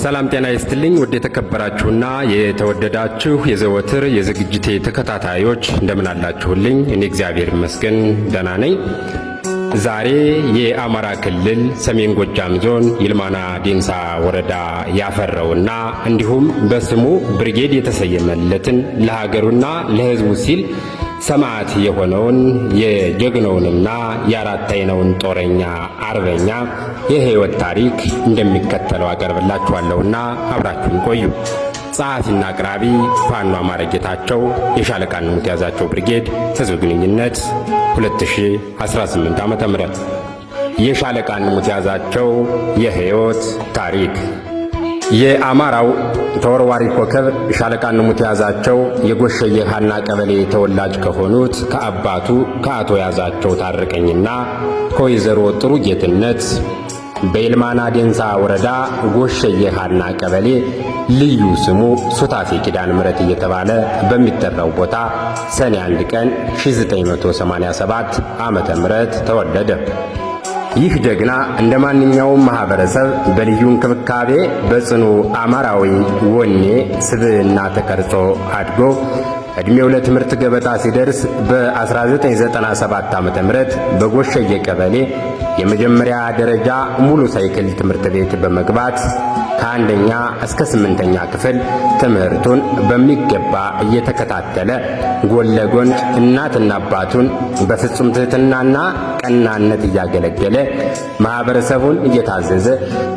ሰላም ጤና ይስጥልኝ። ውድ የተከበራችሁና የተወደዳችሁ የዘወትር የዝግጅቴ ተከታታዮች፣ እንደምን አላችሁልኝ? እኔ እግዚአብሔር ይመስገን ደህና ነኝ። ዛሬ የአማራ ክልል ሰሜን ጎጃም ዞን ይልማና ዴንሳ ወረዳ ያፈራውና እንዲሁም በስሙ ብርጌድ የተሰየመለትን፣ ለሀገሩና ለሕዝቡ ሲል ሰማዕት የሆነውን የጀግናውንና የአራት አይናውን ጦረኛ አርበኛ የሕይወት ታሪክ እንደሚከተለው አቀርብላችኋለሁና አብራችሁን ቆዩ። ጸሐፊና አቅራቢ ፋኖ አማረ ጌታቸው፣ የሻለቃ ንሙት ያዛቸው ብርጌድ ህዝብ ግንኙነት፣ 2018 ዓ.ም። የሻለቃ ንሙት ያዛቸው የሕይወት ታሪክ። የአማራው ተወርዋሪ ኮከብ ሻለቃ ንሙት ያዛቸው የጎሸዬ ሀና ቀበሌ ተወላጅ ከሆኑት ከአባቱ ከአቶ ያዛቸው ታረቀኝና ከወይዘሮ ጥሩ ጌትነት በይልማና ዴንሳ ወረዳ ጎሸዬ ሀና ቀበሌ ልዩ ስሙ ሱታፌ ኪዳን ምሕረት እየተባለ በሚጠራው ቦታ ሰኔ 1 ቀን 1987 ዓመተ ምህረት ተወለደ። ይህ ጀግና እንደ ማንኛውም ማህበረሰብ በልዩ እንክብካቤ በጽኑ አማራዊ ወኔ ስብዕና ተቀርጾ አድጎ ዕድሜው ለትምህርት ገበታ ሲደርስ በ1997 ዓ.ም በጎሸዬ ቀበሌ የመጀመሪያ ደረጃ ሙሉ ሳይክል ትምህርት ቤት በመግባት ከአንደኛ እስከ ስምንተኛ ክፍል ትምህርቱን በሚገባ እየተከታተለ፣ ጎን ለጎን እናትና አባቱን በፍጹም ትሕትናና ቀናነት እያገለገለ፣ ማህበረሰቡን እየታዘዘ፣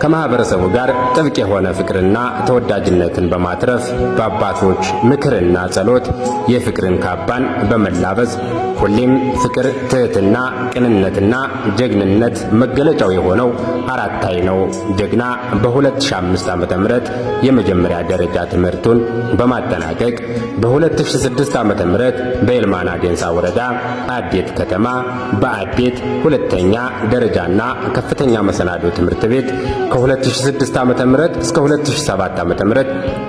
ከማህበረሰቡ ጋር ጥብቅ የሆነ ፍቅርና ተወዳጅነትን በማትረፍ፣ በአባቶች ምክርና ጸሎት የፍቅርን ካባን በመላበስ፣ ሁሌም ፍቅር፣ ትሕትና፣ ቅንነትና ጀግንነት መገለጫው የሆነው አራት አይናው ጀግና በ2005 ዓ.ም የመጀመሪያ ደረጃ ትምህርቱን በማጠናቀቅ በ2006 ዓ.ም በይልማና ዴንሳ ወረዳ አዴት ከተማ በአዴት ሁለተኛ ደረጃና ከፍተኛ መሰናዶ ትምህርት ቤት ከ2006 ዓ.ም እስከ 2007 ዓ.ም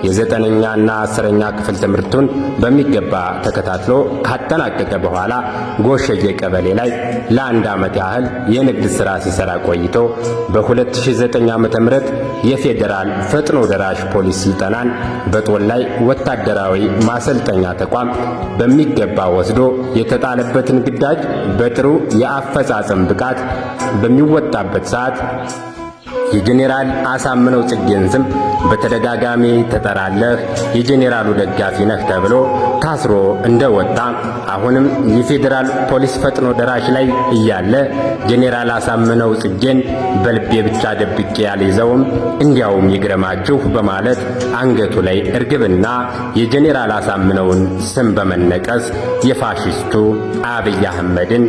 የዘጠነኛና 10ኛ ክፍል ትምህርቱን በሚገባ ተከታትሎ ካጠናቀቀ በኋላ ጎሸዬ ቀበሌ ላይ ለአንድ ዓመት ያህል የንግድ ሥራ ሲሰራ ቆይቶ በ2009 ዓ.ም የፌዴራል ፈጥኖ ደራሽ ፖሊስ ስልጠናን በጦላይ ወታደራዊ ማሰልጠኛ ተቋም በሚገባ ወስዶ የተጣለበትን ግዳጅ በጥሩ የአፈጻጸም ብቃት በሚወጣበት ሰዓት የጄኔራል አሳምነው ጽጌን ስም በተደጋጋሚ ትጠራለህ፣ የጄኔራሉ ደጋፊ ነህ ተብሎ ታስሮ እንደወጣ፣ አሁንም የፌዴራል ፖሊስ ፈጥኖ ደራሽ ላይ እያለ ጄኔራል አሳምነው ጽጌን በልቤ ብቻ ደብቄ ያልይዘውም፣ እንዲያውም ይግረማችሁ በማለት አንገቱ ላይ እርግብና የጄኔራል አሳምነውን ስም በመነቀስ የፋሽስቱ አብይ አህመድን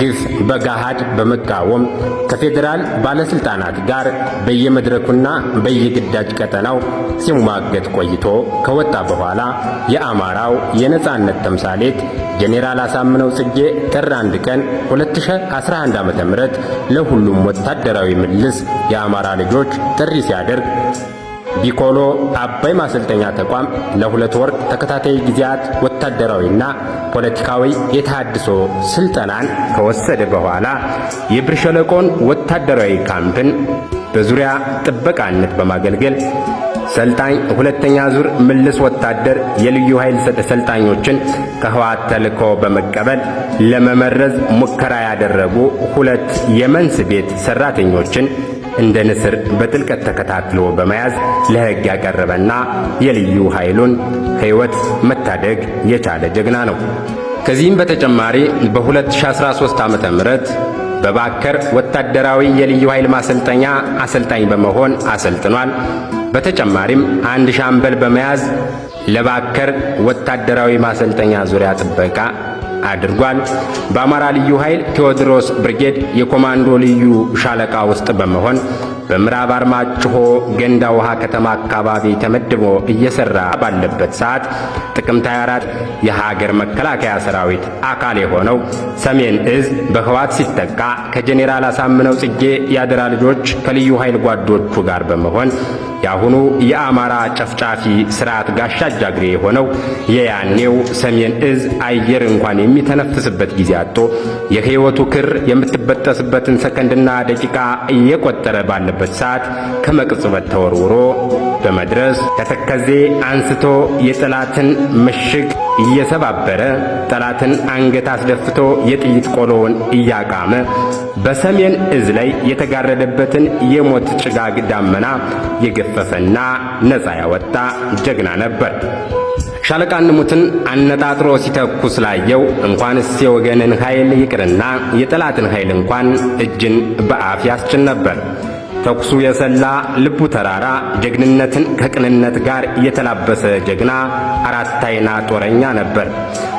ግፍ በገሃድ በመቃወም ከፌዴራል ባለስልጣናት ጋር በየመድረኩና በየግዳጅ ቀጠናው ሲሟገት ቆይቶ ከወጣ በኋላ የአማራው የነጻነት ተምሳሌት ጄኔራል አሳምነው ጽጌ ጥር 1 ቀን 2011 ዓ.ም ለሁሉም ወታደራዊ ምልስ የአማራ ልጆች ጥሪ ሲያደርግ ቢኮሎ አባይ ማሰልጠኛ ተቋም ለ2 ወር ተከታታይ ጊዜያት ወታደራዊና ፖለቲካዊ የተሃድሶ ስልጠናን ከወሰደ በኋላ የብር ሸለቆን ወታደራዊ ካምፕን በዙሪያ ጥበቃነት በማገልገል ሰልጣኝ ሁለተኛ ዙር ምልስ ወታደር የልዩ ኃይል ሰልጣኞችን ከህወሓት ተልኮ በመቀበል ለመመረዝ ሙከራ ያደረጉ ሁለት የመንስ ቤት ሰራተኞችን እንደ ንስር በጥልቀት ተከታትሎ በመያዝ ለሕግ ያቀረበና የልዩ ኃይሉን ሕይወት መታደግ የቻለ ጀግና ነው። ከዚህም በተጨማሪ በ2013 ዓ.ም በባከር ወታደራዊ የልዩ ኃይል ማሰልጠኛ አሰልጣኝ በመሆን አሰልጥኗል። በተጨማሪም አንድ ሻምበል በመያዝ ለባከር ወታደራዊ ማሰልጠኛ ዙሪያ ጥበቃ አድርጓል። በአማራ ልዩ ኃይል ቴዎድሮስ ብርጌድ የኮማንዶ ልዩ ሻለቃ ውስጥ በመሆን በምዕራብ አርማጭሆ ገንዳ ውሃ ከተማ አካባቢ ተመድቦ እየሰራ ባለበት ሰዓት ጥቅምት 24 የሀገር መከላከያ ሰራዊት አካል የሆነው ሰሜን እዝ በህወሓት ሲጠቃ ከጄኔራል አሳምነው ጽጌ የአደራ ልጆች ከልዩ ኃይል ጓዶቹ ጋር በመሆን የአሁኑ የአማራ ጨፍጫፊ ስርዓት ጋሻ ጃግሬ የሆነው የያኔው ሰሜን እዝ አየር እንኳን የሚተነፍስበት ጊዜ አጥቶ የህይወቱ ክር የምትበጠስበትን ሰከንድና ደቂቃ እየቆጠረ ባለበት በተባለበት ሰዓት ከመቅጽበት ተወርውሮ በመድረስ ከተከዜ አንስቶ የጠላትን ምሽግ እየሰባበረ፣ ጠላትን አንገት አስደፍቶ፣ የጥይት ቆሎውን እያቃመ፣ በሰሜን እዝ ላይ የተጋረደበትን የሞት ጭጋግ ዳመና የገፈፈና ነፃ ያወጣ ጀግና ነበር። ሻለቃ አንሙትን አነጣጥሮ ሲተኩስ ላየው እንኳንስ የወገንን ኃይል ይቅርና የጠላትን ኃይል እንኳን እጅን በአፍ ያስጭን ነበር። ተኩሱ የሰላ፣ ልቡ ተራራ፣ ጀግንነትን ከቅንነት ጋር የተላበሰ ጀግና አራት አይና ጦረኛ ነበር።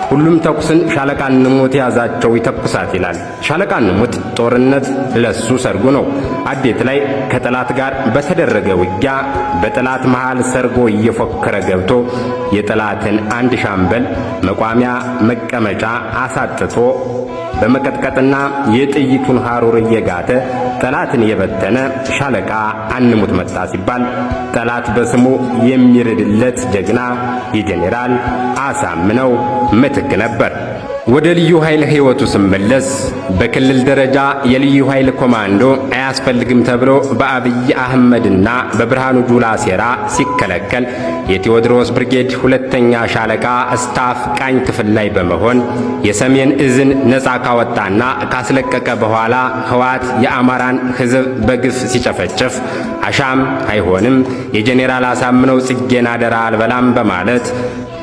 ሁሉም ተኩስን ሻለቃ እንሙት ያዛቸው ይተኩሳት ይላል። ሻለቃ እንሙት ጦርነት ለሱ ሰርጉ ነው። አዴት ላይ ከጠላት ጋር በተደረገ ውጊያ በጠላት መሃል ሰርጎ እየፎከረ ገብቶ የጠላትን አንድ ሻምበል መቋሚያ መቀመጫ አሳጥቶ በመቀጥቀጥና የጥይቱን ሐሩር እየጋተ ጠላትን የበተነ ሻለቃ አንሙት መጣ ሲባል ጠላት በስሙ የሚርድለት ጀግና የጄኔራል አሳምነው ምትክ ነበር። ወደ ልዩ ኃይል ሕይወቱ ስመለስ በክልል ደረጃ የልዩ ኃይል ኮማንዶ አያስፈልግም ተብሎ በአብይ አህመድና በብርሃኑ ጁላ ሴራ ሲከለከል የቴዎድሮስ ብርጌድ ሁለተኛ ሻለቃ ስታፍ ቃኝ ክፍል ላይ በመሆን የሰሜን እዝን ነፃ ካወጣና ካስለቀቀ በኋላ ህወሓት የአማራን ሕዝብ በግፍ ሲጨፈጭፍ አሻም አይሆንም፣ የጄኔራል አሳምነው ጽጌን አደራ አልበላም በማለት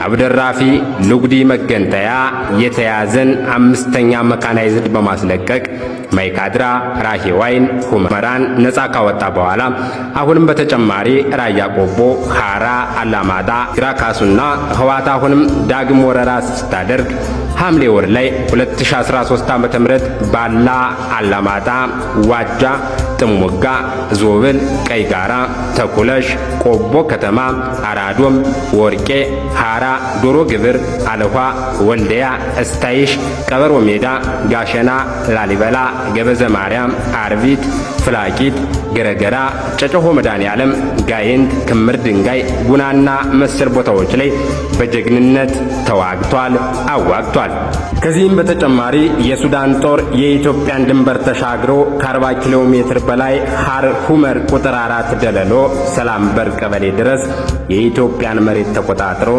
አብደራፊ ሉግዲ መገንጠያ የተያዘን አምስተኛ መካናይዝድ በማስለቀቅ ማይካድራ፣ ራሂዋይን፣ ሁመራን ነፃ ካወጣ በኋላ አሁንም በተጨማሪ ራያ ቆቦ፣ ሐራ፣ አላማጣ፣ ግራካሱና ህወሓት አሁንም ዳግም ወረራ ስታደርግ ሐምሌ ወር ላይ 2013 ዓ.ም ባላ፣ አላማጣ፣ ዋጃ፣ ጥሙጋ፣ ዞብል፣ ቀይ ጋራ፣ ተኩለሽ፣ ቆቦ ከተማ፣ አራዶም፣ ወርቄ፣ ሐራ፣ ዶሮ ግብር፣ አለኋ፣ ወልደያ፣ እስታይሽ፣ ቀበሮ ሜዳ፣ ጋሸና፣ ላሊበላ፣ ገበዘ ማርያም፣ አርቢት፣ ፍላቂት፣ ገረገራ፣ ጨጨሆ መድኃኔ ዓለም፣ ጋይንት፣ ክምር ድንጋይ፣ ጉናና መሰል ቦታዎች ላይ በጀግንነት ተዋግቷል፣ አዋግቷል። ከዚህም በተጨማሪ የሱዳን ጦር የኢትዮጵያን ድንበር ተሻግሮ ከ40 ኪሎ ሜትር በላይ ሐር ሁመር ቁጥር 4 ደለሎ ሰላም በር ቀበሌ ድረስ የኢትዮጵያን መሬት ተቆጣጥሮ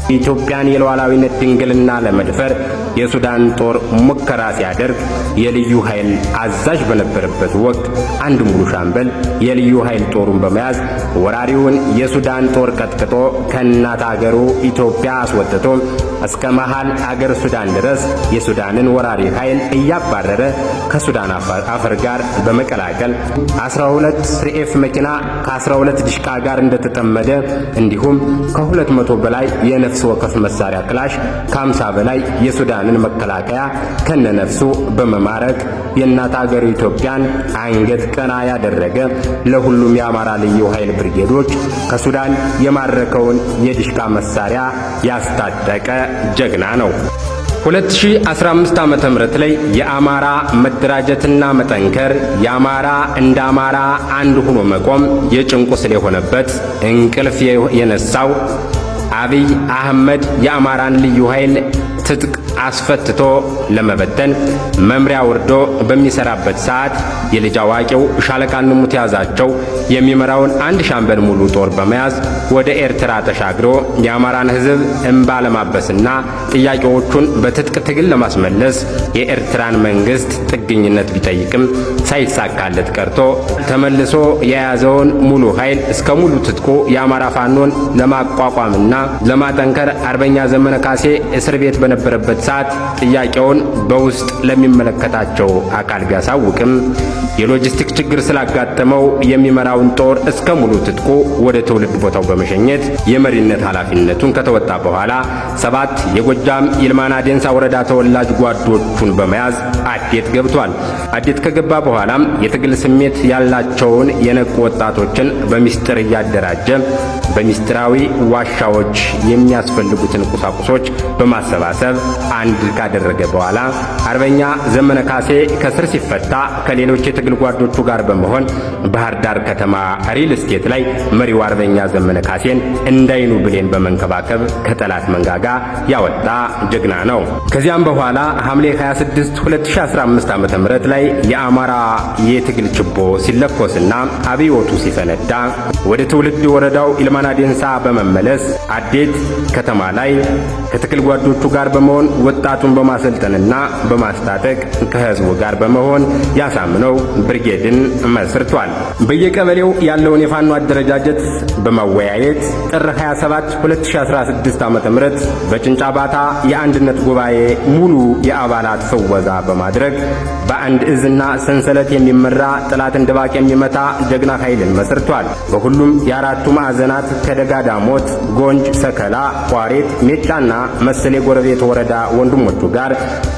የኢትዮጵያን የሉዓላዊነት ድንግልና ለመድፈር የሱዳን ጦር ሙከራ ሲያደርግ የልዩ ኃይል አዛዥ በነበረበት ወቅት አንድ ሙሉ ሻምበል የልዩ ኃይል ጦሩን በመያዝ ወራሪውን የሱዳን ጦር ቀጥቅጦ ከእናት አገሩ ኢትዮጵያ አስወጥቶ እስከ መሃል አገር ሱዳን ድረስ የሱዳንን ወራሪ ኃይል እያባረረ ከሱዳን አፈር ጋር በመቀላቀል 12 ሪኤፍ መኪና ከ12 ድሽቃ ጋር እንደተጠመደ እንዲሁም ከ200 በላይ የነፍስ ወከፍ መሳሪያ ክላሽ፣ ከ50 በላይ የሱዳንን መከላከያ ከነነፍሱ በመማረክ የእናት አገር ኢትዮጵያን አንገት ቀና ያደረገ፣ ለሁሉም የአማራ ልዩ ኃይል ብርጌዶች ከሱዳን የማረከውን የድሽቃ መሳሪያ ያስታጠቀ ጀግና ነው። 2015 ዓመተ ምህረት ላይ የአማራ መደራጀትና መጠንከር፣ የአማራ እንደ አማራ አንድ ሆኖ መቆም የጭንቁ ስለሆነበት እንቅልፍ የነሳው አብይ አህመድ የአማራን ልዩ ኃይል ትጥቅ አስፈትቶ ለመበተን መምሪያ ወርዶ በሚሰራበት ሰዓት የልጅ አዋቂው ሻለቃ ንሙት ያዛቸው የሚመራውን አንድ ሻምበል ሙሉ ጦር በመያዝ ወደ ኤርትራ ተሻግሮ የአማራን ሕዝብ እምባ ለማበስና ጥያቄዎቹን በትጥቅ ትግል ለማስመለስ የኤርትራን መንግስት ጥገኝነት ቢጠይቅም ሳይሳካለት ቀርቶ ተመልሶ የያዘውን ሙሉ ኃይል እስከ ሙሉ ትጥቁ የአማራ ፋኖን ለማቋቋምና ለማጠንከር አርበኛ ዘመነ ካሴ እስር ቤት በነበረበት ሰዓት ጥያቄውን በውስጥ ለሚመለከታቸው አካል ቢያሳውቅም የሎጂስቲክ ችግር ስላጋጠመው የሚመራውን ጦር እስከ ሙሉ ትጥቁ ወደ ትውልድ ቦታው በመሸኘት የመሪነት ኃላፊነቱን ከተወጣ በኋላ ሰባት የጎጃም ይልማና ዴንሳ ወረዳ ተወላጅ ጓዶቹን በመያዝ አዴት ገብቷል። አዴት ከገባ በኋላም የትግል ስሜት ያላቸውን የነቁ ወጣቶችን በሚስጥር እያደራጀ በሚስጥራዊ ዋሻዎች የሚያስፈልጉትን ቁሳቁሶች በማሰባሰብ በማሰባሰብ አንድ ካደረገ በኋላ አርበኛ ዘመነ ካሴ ከእስር ሲፈታ ከሌሎች የትግል ጓዶቹ ጋር በመሆን ባህር ዳር ከተማ ሪል ስቴት ላይ መሪው አርበኛ ዘመነ ካሴን እንዳይኑ ብሌን በመንከባከብ ከጠላት መንጋጋ ያወጣ ጀግና ነው። ከዚያም በኋላ ሐምሌ 26 2015 ዓ.ም ላይ የአማራ የትግል ችቦ ሲለኮስና አብዮቱ ሲፈነዳ ወደ ትውልድ ወረዳው ኢልማና ዴንሳ በመመለስ አዴት ከተማ ላይ ከትግል ጓዶቹ ጋር በመሆን ወጣቱን በማሰልጠንና በማስታጠቅ ከህዝቡ ጋር በመሆን ያሳምነው ብርጌድን መስርቷል። በየቀበሌው ያለውን የፋኖ አደረጃጀት በማወያየት ጥር 27 2016 ዓ.ም በጭንጫ ባታ የአንድነት ጉባኤ ሙሉ የአባላት ፍወዛ በማድረግ በአንድ እዝና ሰንሰለት የሚመራ ጠላትን ድባቅ የሚመታ ጀግና ኃይልን መስርቷል። በሁሉም የአራቱ ማዕዘናት ከደጋ ዳሞት፣ ጎንጅ፣ ሰከላ፣ ቋሬት፣ ሜጫና መሰል የጎረቤት ወረዳ ወንድሞቹ ጋር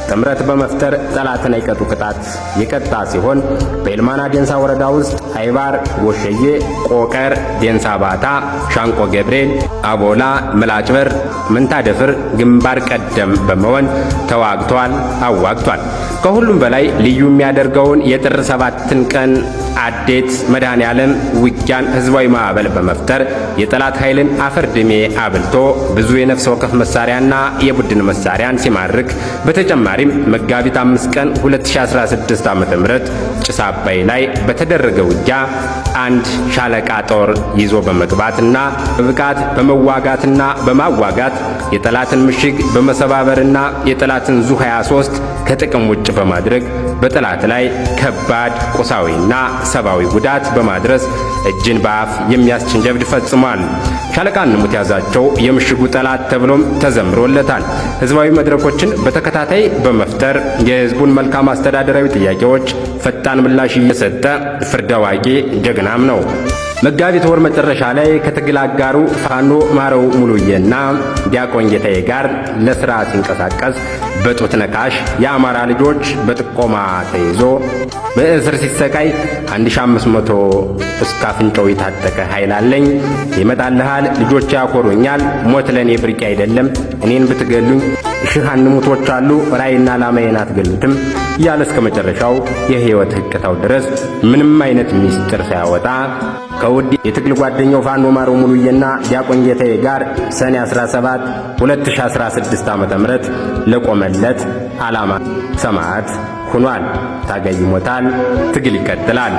ጥምረት በመፍጠር ጠላትን አይቀጡ ቅጣት የቀጣ ሲሆን በኤልማና ዴንሳ ወረዳ ውስጥ አይባር፣ ጎሸዬ፣ ቆቀር፣ ዴንሳ ባታ፣ ሻንቆ ገብርኤል፣ አቦላ፣ ምላጭበር፣ ምንታደፍር ግንባር ቀደም በመሆን ተዋግቷል፣ አዋግቷል። ከሁሉም በላይ ልዩ የሚያደርገውን የጥር 7ን ቀን አዴት መድኃኔ ዓለም ውጊያን ህዝባዊ ማዕበል በመፍጠር የጠላት ኃይልን አፈር ድሜ አብልቶ ብዙ የነፍስ ወከፍ መሳሪያና የቡድን መሳሪያን ሲማርክ፣ በተጨማሪም መጋቢት 5 ቀን 2016 ዓ.ም ጭስ አባይ ላይ በተደረገ ውጊያ አንድ ሻለቃ ጦር ይዞ በመግባትና በብቃት በመዋጋትና በማዋጋት የጠላትን ምሽግ በመሰባበርና የጠላትን ዙ 23 ከጥቅም ውጭ በማድረግ በጠላት ላይ ከባድ ቁሳዊና ሰብአዊ ጉዳት በማድረስ እጅን በአፍ የሚያስጭን ጀብድ ፈጽሟል። ሻለቃ አንሙት ያዛቸው የምሽጉ ጠላት ተብሎም ተዘምሮለታል። ህዝባዊ መድረኮችን በተከታታይ በመፍጠር የህዝቡን መልካም አስተዳደራዊ ጥያቄዎች ፈጣን ምላሽ እየሰጠ ፍርድ አዋቂ ጀግናም ነው። መጋቢት ወር መጨረሻ ላይ ከትግል አጋሩ ፋኖ ማረው ሙሉዬና ዲያቆን ጌታዬ ጋር ለስራ ሲንቀሳቀስ በጡት ነካሽ የአማራ ልጆች በጥቆማ ተይዞ በእስር ሲሰቃይ 1500 እስከ አፍንጫው የታጠቀ ኃይል አለኝ፣ ይመጣልሃል፣ ልጆች ያኮሩኛል፣ ሞት ለእኔ ብርቅ አይደለም፣ እኔን ብትገሉኝ ሺህ አንሙቶች አሉ፣ ራእይና ዓላማዬን አትገሉትም እያለ እስከ መጨረሻው የህይወት ህቅታው ድረስ ምንም አይነት ሚስጥር ሳያወጣ ከውድ የትግል ጓደኛው ፋኖ ማረው ሙሉዬና ዲያቆን ጌታዬ ጋር ሰኔ 17 2016 ዓ.ም ለቆመለት ዓላማ ሰማዕት ሆኗል። ታጋይ ይሞታል፣ ትግል ይቀጥላል።